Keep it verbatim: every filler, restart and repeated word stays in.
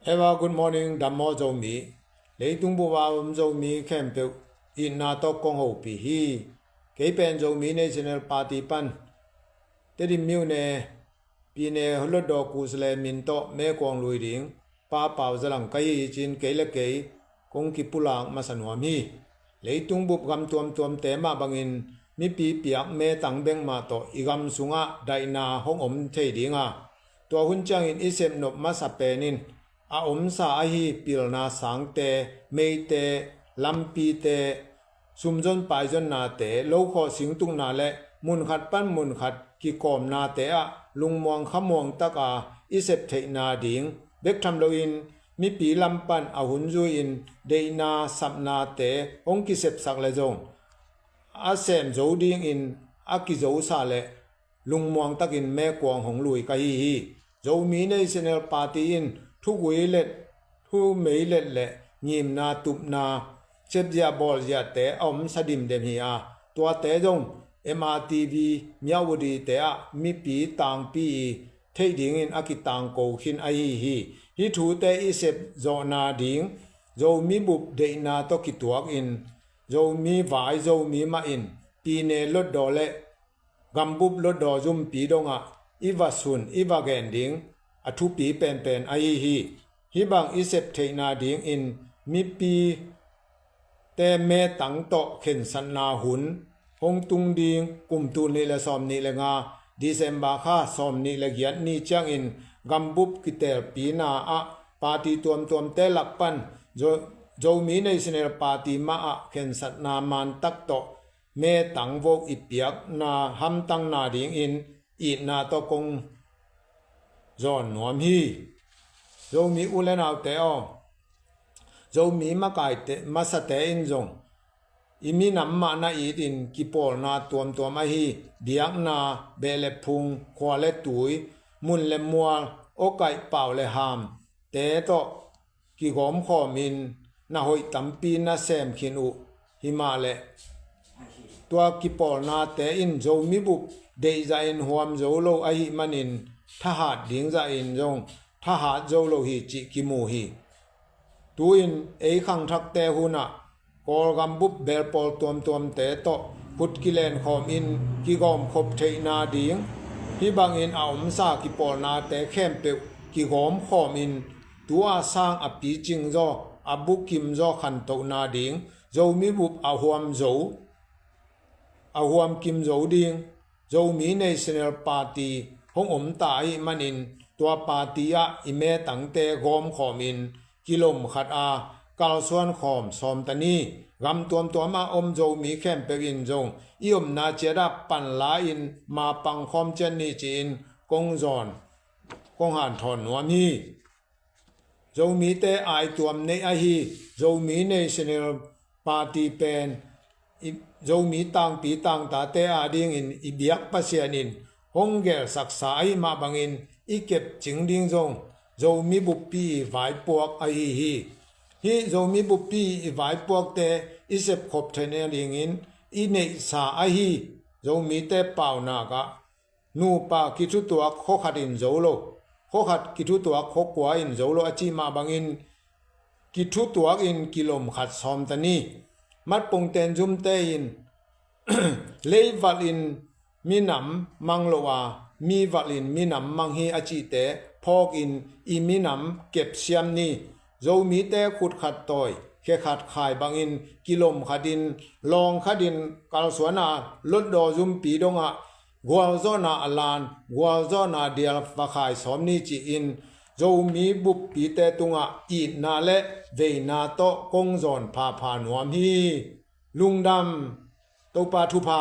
Eva, good morning, dam maw Zomi. Leitung bup a om Zomi khempeuh itna tawh kong hopih hi. Kei pen Zomi National Party pan Tedim myone, Pyine Hlutdaw Khuslai min tawh mekuang lui ding Pa Pau Za Lang ka hi cin kei le kei kong kipulak masa nuam hi. Leitung bup gam tuamtuamte mah bangin mipi piak metang bek mah tawh i gam sungah daihna hong om thei ding a, tua hun ciangin i sepnop masa pen in a omsa ahi pilna sangte, meite, lampite, sumzon paizonnate, lokhawh singtukna le munkhat pan munkhat kikawmnate ah lungmuang khamuang taka i sep theihna ding bek tham loin, mipi lam pan a hun zui-in deihna sapnate hong kisepsak le zong a sem zo dingin a kizosa le lungmuang takin mekuang hong lui ka hi hi. Zomi National Party in thugui let, thumei let le ngimna tupna, sepzia bawlziate a omsa dimdem hi a, tuate zong M R T V Myawaddy te ah mipi tangpi i theih dingin a kitangko khin ahi hi. Hih thute i sep zawhna ding Zomi bup deihna tawh kituakin Zomi vai Zomi mah in Pyine Hlutdaw le gambup Hlutdaw zumpi dongah i va sun, i va gen ding a thupi penpen ahi hi. Hih bang i sep theihna dingin mipi te metang tawh khensatna hun hong tung ding kum tul nih le sawm nih le nga, December kha sawm nih le giat ni ciangin gambup kitelpina ah party tuamtuamte lak pan Zo-, Zomi National Party mah ah khensatna mantak tawh metang voh i piakna hamtangna dingin itna tawh kong zawn nuam hi. Zomi u le naute aw, Zomi makaite, masate in zong i minam mah na itin kipawlna tuamtuam ahi biakna, beh le phung, khua le tui, mun le mual, awkaih pau le ham te tawh kigawmkhawmin na hoih tampi na sem khin uh. Himah le tua kipawlnate in Zomi bup deih zahin huam zo lo ahih manin thahat ding zahin zong thahat zo lo hi cih kimu hi. Tu-in ei khangthakte hunah Kawlgam bup belpawl tuamtuamte tawh khut kilenkhawmin kigawmkhop theihna ding, hih bangin a omsa kipawlnate khempeuh kigawmkhawmin tu-a sang a picing zaw, a bukim zaw khantohna ding Zomi bup a huam zo, a huam kim zo ding Zomi National Party hong om ta ahih manin tua party ah i metangte gawmkhawmin kilom khat a kalsuan khawm sawm ta ni. Gam tuamtuam ah om Zomi khempeuh in zong i omna ciat ah panla-in mapang khawm ciat ni ci-in kong zawn, kong hanthawn nuam hi. Zomite aituam neih ahi Zomi National Party pen i Zomi tangpi tangtate adingin i biak Pasian in hong gelsaksa ahih mah bangin i kepcing ding zong Zomi buppi i vaipuak ahi hi. Hih Zomi buppi i vaipuakte i sepkhop theihna dingin i neihsa ahi Zomite paunak ah nupa kithutuak khua khat in zo lo, khua khat kithutuak khua kua in zo lo a cih mah bangin kithutuak in kilom khat sawm ta ni. Matpongten zumte in leivalh in minam mang lo a, mivalh in minam mang hi a cihte phawkin i minam kepsiam ni. Zomite khut khat tawi, khe khat khai bangin kilom khatin, lawng khatin kalsuana Hlutdaw zumpi dongah gualzawhna a lan, gualzawhna dial va khai sawm ni ci-in Zomi buppite tungah itna le veina tawh kong zawn phapha nuam hi. Lungdam. Topa thupha.